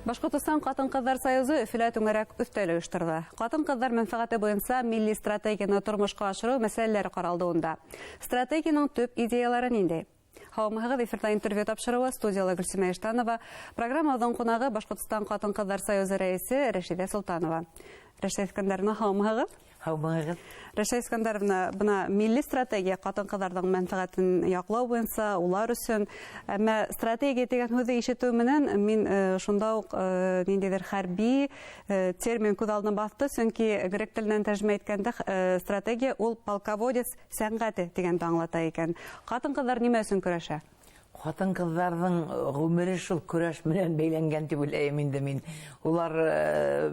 Башҡортостан Ҡатын-ҡыҙҙар союзы Өфөлә түңәрәк өҫтәл ойошторҙо. Ҡатын-ҡыҙҙар мәнфәғәте буйынса милли стратегияны тормошҡа ашырыу мәсьәләләре ҡаралды унда. Стратегияның төп идеялары ниндәй? Һаумыһығыҙ, эфирҙа интервью тапшырыуы, студияла Гөлсимә Иштанова. Программабыҙҙың ҡунағы Башҡортостан Ҡатын-ҡыҙҙар союзы рәйесе Рәшиҙә Солтанова. Рәшиҙә Искәндәровна, һаумыһығыҙ. Һаумыһығыҙ. Рәшиҙә Искәндәровна, бына милли стратегия ҡатын-ҡыҙҙарҙың мәнфәғәтен яҡлау буйынса, улар өсөн, әммә стратегия тигән һүҙҙе ишетеү менән мин шунда уҡ ниндәйҙер хәрби термин күҙ алдына баҫты, сөнки грек теленән тәржемә иткәндә стратегия ул полководец сәнғәте тигәнде аңлата икән. Ҡатын-ҡыҙҙар нимә өсөн көрәшә? Ҡатын-ҡыҙҙарҙың ғүмере шул көрәш менән бәйләнгән тип уйлайым инде мин. Улар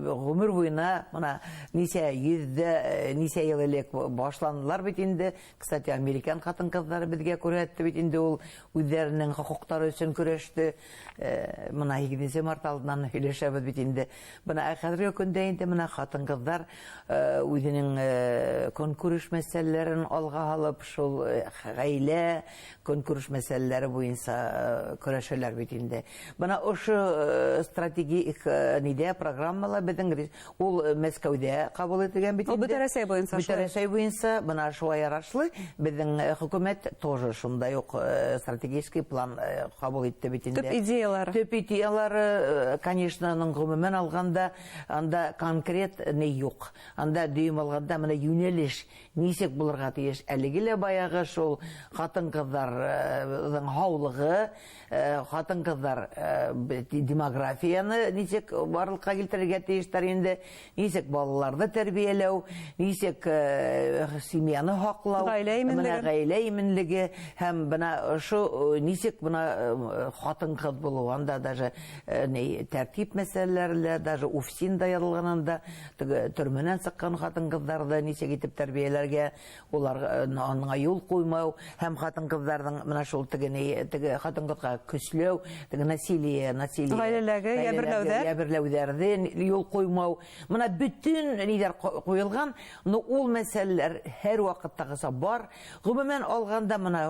ғүмер буйына бына нисә йөҙҙә, нисә йыл элек башландылар бит инде. Кстати, американ ҡатын-ҡыҙҙары беҙгә күрһәтте бит инде, ул үҙҙәренең хоҡуҡтары өсөн көрәште. Бына 8 март алдынан һөйләшәбеҙ бит инде. Бына хәҙерге көндә инде бына ҡатын-ҡыҙҙар үҙенең көнкүреш мәсьәләләрен алға һалып, шул ғаилә көнкүреш мәсьәләләре буйынса көрәшәләр бит инде. Бына ошо стратегик нидә программала беҙҙең ул Мәскәүҙә ҡабул ителгән бит инде. Бөтә Рәсәй буйынса. Бөтә Рәсәй буйынса, бына шулай ярашлы беҙҙең хөкүмәт тоже шундай уҡ стратегический план ҡабул итте бит инде. Төп идеялары. Төп идеялары, конечно, аның ғөмүмән алғанда анда конкрет ни юҡ. Анда дөйөм алғанда бына йүнәлеш нисек булырға тейеш. Әлеге лә баяғы шул ҡатын-ҡыҙҙарҙың һаулығы, ҡатын-ҡыҙҙар демографияны нисек барлыҡҡа килтерергә тейештәр инде, нисек балаларҙы тәрбиәләү, нисек семьяны һаҡлау, ғаилә именлеге, ғаилә именлеге һәм бына ошо нисек бына ҡатын-ҡыҙ булыу, анда даже тәртип мәсьәләләре лә, даже УФСИНда яҙылған, анда теге төрмәнән сыҡҡан ҡатын-ҡыҙҙарҙы нисек итеп тәрбиәләргә, улар аңа юл ҡуймау һәм ҡатын-ҡыҙҙарҙың бына шул теге теге ҡатын-ҡыҙға көсләү, теге насилие, насилие, ғаиләләге йәберләүҙәр, йәберләүҙәрҙе юл ҡуймау. Бына бөтөн ниҙәр ҡуйылған, но ул мәсьәләләр һәр ваҡыттағыса бар. Ғөмүмән алғанда бына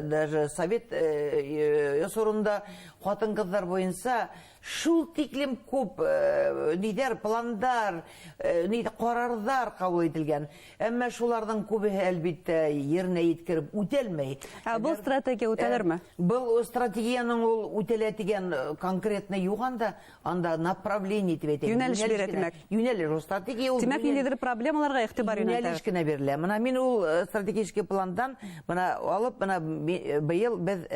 даже совет осоронда ҡатын-ҡыҙҙар буйынса шул тиклем күп ниҙәр, пландар, ҡарарҙар ҡабул ителгән. Әммә шуларҙың күбеһе әлбиттә еренә еткереп үтәлмәй. Ә был стратегия үтәлерме? Был стратегияның ул үтәлә тигән конкретно юҡ анда, анда направление тип әйтәйек. Йүнәлеш бирә, тимәк. Йүнәлеш, ул стратегия ул. Тимәк, ниндәйҙер проблемаларға иғтибар йүнәлтә. Йүнәлеш кенә бирелә. Бына мин ул стратегический пландан бына алып, бына быйыл беҙ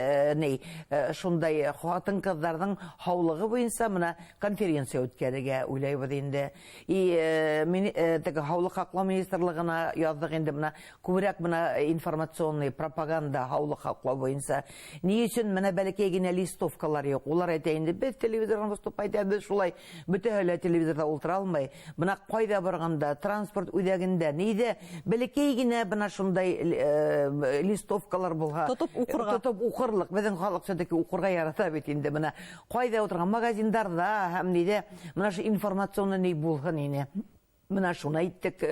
шундай ҡатын-ҡыҙҙарҙың һаулығы буйынса бына конференция үткәрергә уйлайбыҙ инде. И мин теге һаулыҡ һаҡлау министрлығына яҙҙыҡ инде, бына күберәк бына информационный пропаганда һаулыҡ һаҡлау буйынса. Ни өсөн бына бәләкәй генә листовкалар юҡ? Улар әйтә инде, беҙ телевизорҙан выступать итәбеҙ, шулай бөтәһе лә телевизорҙа ултыра алмай. Бына ҡайҙа барғанда, транспорт үҙәгендә, ниҙә бәләкәй генә бына шундай листовкалар булһа, тотоп уҡырға. Тотоп уҡырлыҡ. Беҙҙең халыҡ все-таки уҡырға ярата бит инде. Бына ҡайҙа ултырған магазиндарҙа һәм ниҙә бына ошо информационный ни булһын ине. Бына шуны әйттек,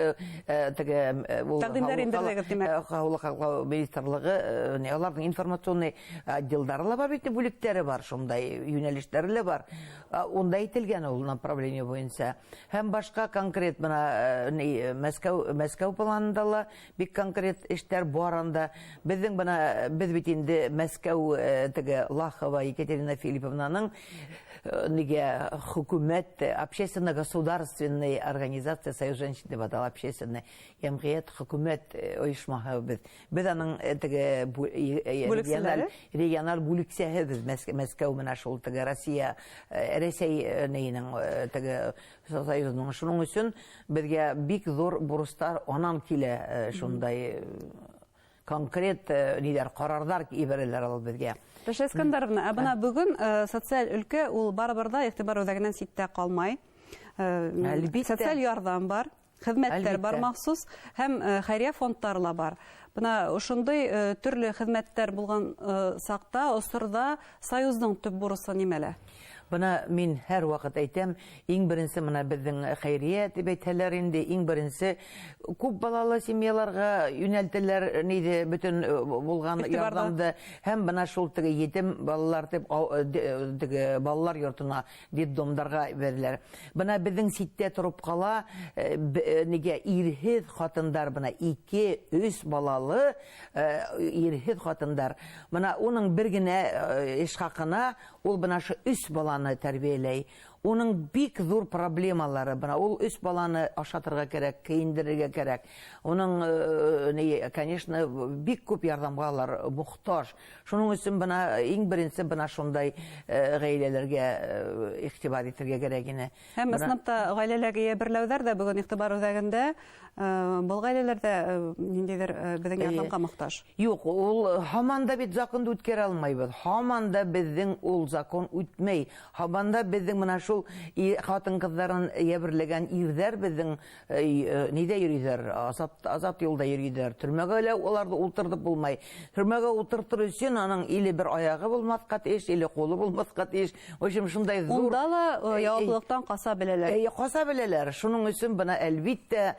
теге тәҡдимдәр индерҙегеҙ, тимәк. Һаулыҡ һаҡлау министрлығы, уларҙың информационный отделдары ла бар бит, бүлектәре бар, шундай йүнәлештәре лә бар. Унда әйтелгән ул направление буйынса. Һәм башҡа конкрет бына Мәскәү планында ла бик конкрет эштәр бар анда. Беҙҙең бына, беҙ бит инде Мәскәү теге Лахова Екатерина Филипповнаның нигә хөкүмәт общественно-государственный организация Союз женщин тип атала, общественный йәмғиәт хөкүмәт ойошмаһы беҙ. Беҙ аның теге региональ бүлексәһе беҙ. Мәскәү менән шул теге Россия, Рәсәй нейенең теге союзының. Шуның өсөн беҙгә бик ҙур бурыстар анан килә, шундай конкрет ниҙәр, ҡарарҙар ебәрәләр ул беҙгә. Рәшиҙә Искәндәровна, ә бына бөгөн социаль өлкә ул барыбер ҙа иғтибар үҙәгенән ситтә ҡалмай. Социаль ярҙам бар, хеҙмәттәр бар махсус һәм хәйриә фондтары ла бар. Бына ошондай төрлө хеҙмәттәр булған саҡта, осорҙа союздың төп бурысы нимәлә? Бына мин һәр ваҡыт әйтәм, иң беренсе бына беҙҙең хәйриә тип әйтһәләр инде, иң беренсе күп балалы семьяларға йүнәлтәләр ниҙе бөтөн булған ярҙамды, һәм бына шул теге етем балалар тип теге балалар йортона, детдомдарға бирәләр. Бына беҙҙең ситтә тороп ҡала нигә ирһеҙ ҡатындар, бына 2-3 балалы ирһеҙ ҡатындар. Бына уның бер генә эш хаҡына ул бына ошо 3 баланы тәрбиәләй. Уның бик ҙур проблемалары, бына ул 3 баланы ашатырға кәрәк, кейендерергә кәрәк. Уның, конечно, бик күп ярҙамға алар мохтаж. Шуның өсөн бына иң беренсе бына шундай ғаиләләргә иғтибар итергә кәрәк ине. Һәм ысынлап та ғаиләләге йәберләүҙәр ҙә бөгөн иғтибар үҙәгендә. Был ғаиләләрҙә ниндәйҙер беҙҙең ярҙамға мохтаж. Юҡ, ул һаман да бит законды үткәрә алмайбыҙ. Һаман да беҙҙең ул закон үтмәй. Һаман да беҙҙең бына шул ҡатын-ҡыҙҙарын йәберләгән ирҙәр беҙҙең ниҙә йөрөйҙәр? Азат юлда йөрөйҙәр. Төрмәгә лә уларҙы ултыртып булмай. Төрмәгә ултыртыр өсөн аның или бер аяғы булмаҫҡа тейеш, или ҡулы булмаҫҡа тейеш. В общем, шундай ҙур Унда ла яуаплылыҡтан ҡаса беләләр. Ҡаса беләләр. Шуның өсөн бына әлбиттә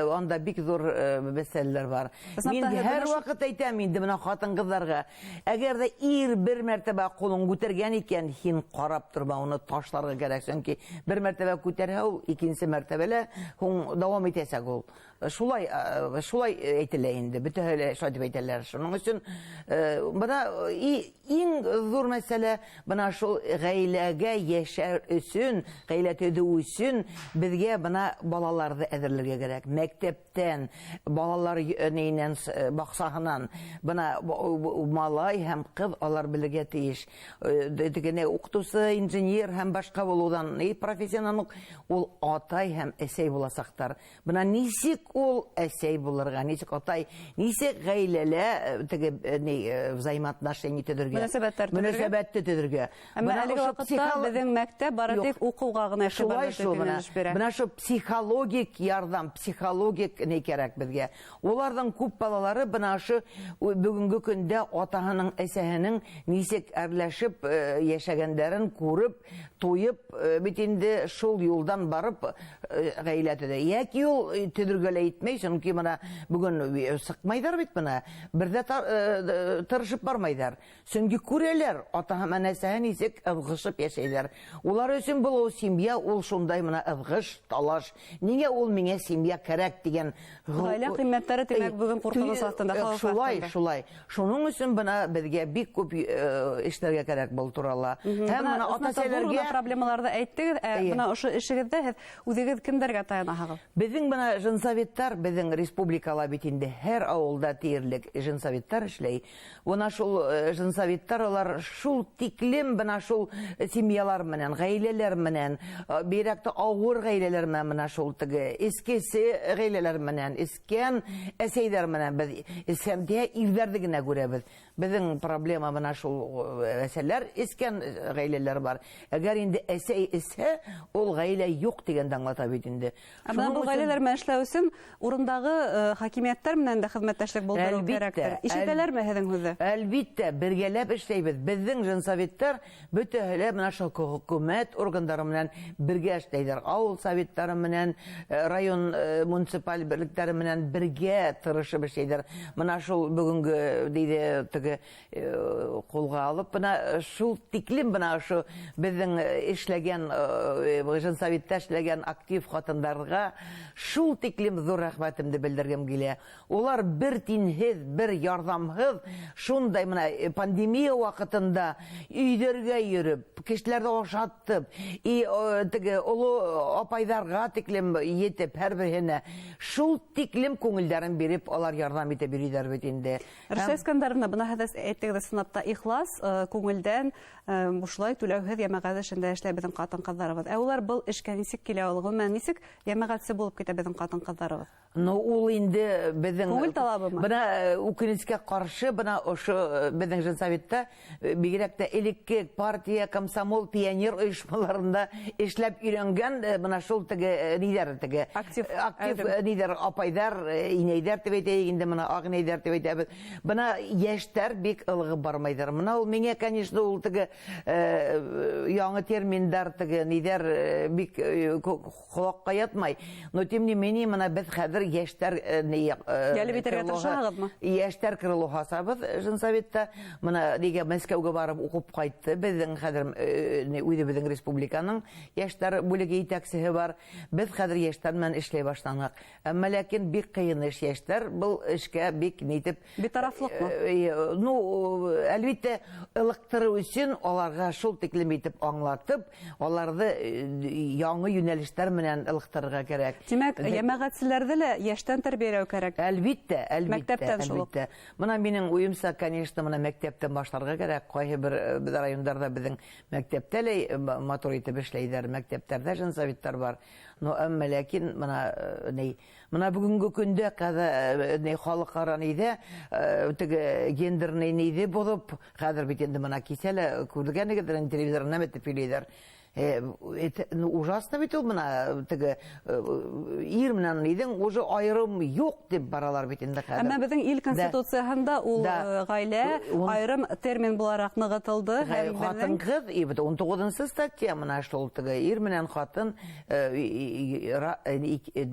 анда бик ҙур мәсьәләләр бар. Мин һәр ваҡыт әйтәм инде бына ҡатын-ҡыҙҙарға, әгәр ҙә ир бер мәртәбә ҡулын күтәргән икән, һин ҡарап торма, уны ташларға кәрәк. Сөнки бер мәртәбә күтәрһә, ул икенсе мәртәбәлә һуң дауам итәсәк ул. Шулай әйтелә инде, бөтәһе лә шулай тип әйтәләр. Шуның өсөн бына иң ҙур мәсьәлә бына шул ғаиләгә йәшәр өсөн, ғаилә төҙөү өсөн беҙгә бына балаларҙы әҙерләргә кәрәк. Мәктәптән, балалар нейенән, баҡсаһынан бына малай һәм ҡыҙ алар белергә тейеш. Тегене уҡытыусы, инженер һәм башҡа булыуҙан, профессионал ул атай һәм әсәй буласаҡтар. Бына нисек ул әсәй булырға, нисек атай, нисек ғаиләлә теге взаимоотношения төҙөргә, мөнәсәбәтте төҙөргә. Әммә әлеге ваҡытта беҙҙең мәктәп бары тик уҡыуға ғына йүнәлеш бирә. Бына шул психологик ярҙам, психологик ни кәрәк беҙгә. Уларҙың күп балалары бына ошо бөгөнгө көндә атаһының, әсәһенең нисек әрләшеп йәшәгәндәрен күреп, туйып, бит инде шул юлдан барып ғаилә төҙә. Йәки ул төҙөргә лә етмәй, сөнки бына бөгөн сыҡмайҙар бит бына, бер ҙә тырышып бармайҙар. Сөнки күрәләр атаһы менән әсәһе нисек ыҙғышып йәшәйҙәр. Улар өсөн был семья ул шундай бына ыҙғыш, талаш. Ниңә ул миңә семья кәрәк тигән ғаилә ҡиммәттәре тимәк бөгөн ҡурҡыныс аҫтында, хәүеф аҫтында. Шулай, шулай. Шуның өсөн бына беҙгә бик күп эшләргә кәрәк был турала. Һәм бына ата-әсәләргә проблемаларҙы әйттегеҙ, ә бына ошо эшегеҙҙә һеҙ үҙегеҙ кемдәргә таянаһығыҙ? Беҙҙең бына женсоветтар, беҙҙең республикала бит инде һәр ауылда тиерлек женсоветтар эшләй. Бына шул женсоветтар улар шул тиклем бына шул семьялар менән, ғаиләләр менән, бигерәк тә ауыр ғаиләләр менән, бына шул теге эскесе ғаиләләр менән, эскән әсәйҙәр менән беҙ эскәндә ирҙәрҙе генә күрәбеҙ. Беҙҙең проблема бына шул әсәләр, эскән ғаиләләр бар. Әгәр инде әсәй эсһә, ул ғаилә юҡ тигәнде аңлата бит инде. Ә бына был ғаиләләр менән эшләү өсөн урындағы хакимиәттәр менән дә хеҙмәттәшлек булдырыу кәрәктер. Ишетәләрме һеҙҙең һүҙҙе? Әлбиттә, бергәләп эшләйбеҙ. Беҙҙең женсоветтар бөтәһе лә бына шул хөкүмәт органдары менән бергә эшләйҙәр. Ауыл советтары менән, район муниципаль берлектәре менән бергә тырышып эшләйҙәр. Бына шул бөгөнгө диде теге ҡулға алып, бына шул тиклем бына ошо беҙҙең эшләгән женсоветта эшләгән актив ҡатындарға шул тиклем ҙур рәхмәтемде белдергем килә. Улар бер тинһеҙ, бер ярҙамһыҙ шундай бына пандемия ваҡытында өйҙәргә йөрөп, кешеләрҙе ашатып, и теге оло апайҙарға тиклем етеп һәр береһенә шул тиклем күңелдәрен биреп, алар ярҙам итеп йөрөйҙәр бит инде. Рәшә Искәндәровна, бына һеҙ әйттегеҙ, ысынлап та ихлас күңелдән ошолай түләүһеҙ йәмәғәт эшендә эшләй беҙҙең беҙҙең ҡатын-ҡыҙҙарыбыҙ. Ә улар был эшкә нисек килә ул? Ғөмүмән, нисек йәмәғәтсе булып китә беҙҙең ҡатын-ҡыҙҙарыбыҙ? Ну, ул инде беҙҙең күңел талабымы? Бына үкенескә ҡаршы, бына ошо беҙҙең женсоветта бигерәк тә элекке партия, комсомол, пионер ойошмаларында эшләп өйрәнгән бына шул теге ниҙәр теге актив ниҙәр апайҙар, инәйҙәр тип әйтәйек инде, бына ағ инәйҙәр тип әйтәбеҙ. Бына йәштәр бик ылығып бармайҙар. Бына ул миңә, конечно, ул теге яңы терминдар теге ниҙәр бик ҡолаҡҡа ятмай. Но тем не менее, бына беҙ хәҙер йәштәр йәлеп итергә тырышаһығыҙмы? Йәштәр крылоһы асабыҙ женсоветта. Бына нигә Мәскәүгә барып уҡып ҡайтты. Беҙҙең хәҙер үҙебеҙҙең республиканың йәштәр бүлеге етәксеһе бар. Беҙ хәҙер йәштәр менән эшләй башланыҡ. Әммә ләкин бик ҡыйын эш, йәштәр был эшкә бик нитеп битарафлыҡмы? Ну, әлбиттә, ылыҡтырыу өсөн аларға шул тиклем итеп аңлатып, аларҙы яңы йүнәлештәр менән ылыҡтырырға кәрәк. Тимәк, йәмәғәтселәрҙе лә йәштән тәрбиәләү кәрәк. Әлбиттә, әлбиттә. Мәктәптән шул уҡ. Бына минең уйымса, конечно, бына мәктәптән башларға кәрәк. Ҡайһы бер беҙ райондарҙа беҙҙең мәктәптә лә матур итеп эшләйҙәр, мәктәптәрҙә женсоветтар бар. Но әммә ләкин бына ни, бына бөгөнгө көндә ҡәҙә ни халыҡ-ара ниҙә теге гендерный ниҙе боҙоп, хәҙер бит инде бына кисә лә күргәнегеҙҙер, телевизорҙан нәмә тип һөйләйҙәр. Это, ну, ужасно бит ул, бына теге ир менән ниҙең уже айырым юҡ тип баралар бит инде хәҙер. Әммә беҙҙең ил конституцияһында ул ғаилә айырым термин булараҡ нығытылды. Ҡатын-ҡыҙ, и бит 19-нсы статья бына шул теге ир менән ҡатын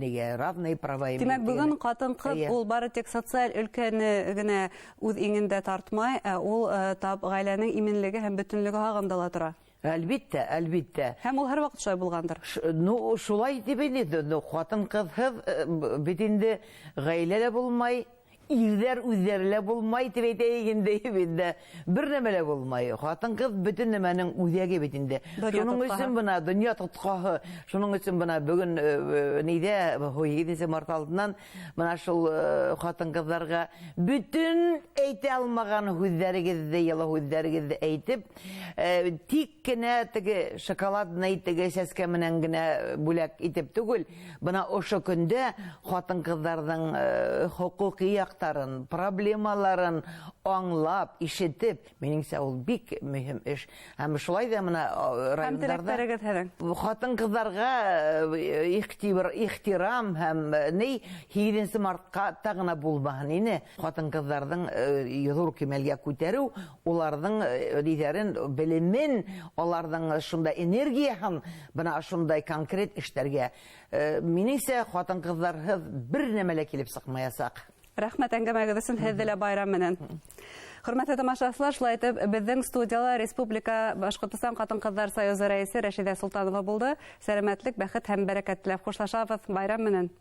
нигә равные права имеют. Тимәк, бөгөн ҡатын-ҡыҙ ул бары тик социаль өлкәне генә үҙ иңендә тартмай, ә ул тап ғаиләнең именлеге һәм бөтөнлөгө хаҡында ла тора. Әлбиттә, әлбиттә. Һәм ул һәр ваҡыт шулай булғандыр. Ну, шулай тип инде, ну, ҡатын-ҡыҙһыҙ бит инде ғаилә лә булмай, ирҙәр үҙҙәре лә булмай тип әйтәйек инде, инде бер нәмә лә булмай. Ҡатын-ҡыҙ бөтөн нәмәнең үҙәге бит инде. Шуның өсөн бына донъя тотҡаһы, шуның өсөн бына бөгөн ниҙә 8 март алдынан бына шул ҡатын-ҡыҙҙарға бөтөн әйтә алмаған һүҙҙәрегеҙҙе, йылы һүҙҙәрегеҙҙе әйтеп, тик кенә теге шоколадный теге сәскә менән генә бүләк итеп түгел, бына ошо көндә ҡатын-ҡыҙҙарҙың хоҡуҡи яҡтарын, проблемаларын аңлап, ишетеп, минеңсә ул бик мөһим эш. Һәм шулай ҙа бына райондарҙа ҡатын-ҡыҙҙарға ихтирам һәм ни 8 мартҡа та ғына булмаһын ине. Ҡатын-ҡыҙҙарҙың ҙур кимәлгә күтәреү, уларҙың ниҙәрен, белемен, аларҙың шундай энергияһын бына шундай конкрет эштәргә. Минеңсә, ҡатын-ҡыҙҙарһыҙ бер нәмә лә килеп сыҡмаясаҡ. Рәхмәт әңгәмәгеҙ өсөн, һеҙҙе лә байрам менән. Хөрмәтле тамашасылар, шулай итеп, беҙҙең студияла Республика Башҡортостан Ҡатын-ҡыҙҙар союзы рәйесе Рәшиҙә Солтанова булды. Сәләмәтлек, бәхет һәм бәрәкәт теләп хушлашабыҙ. Байрам менән.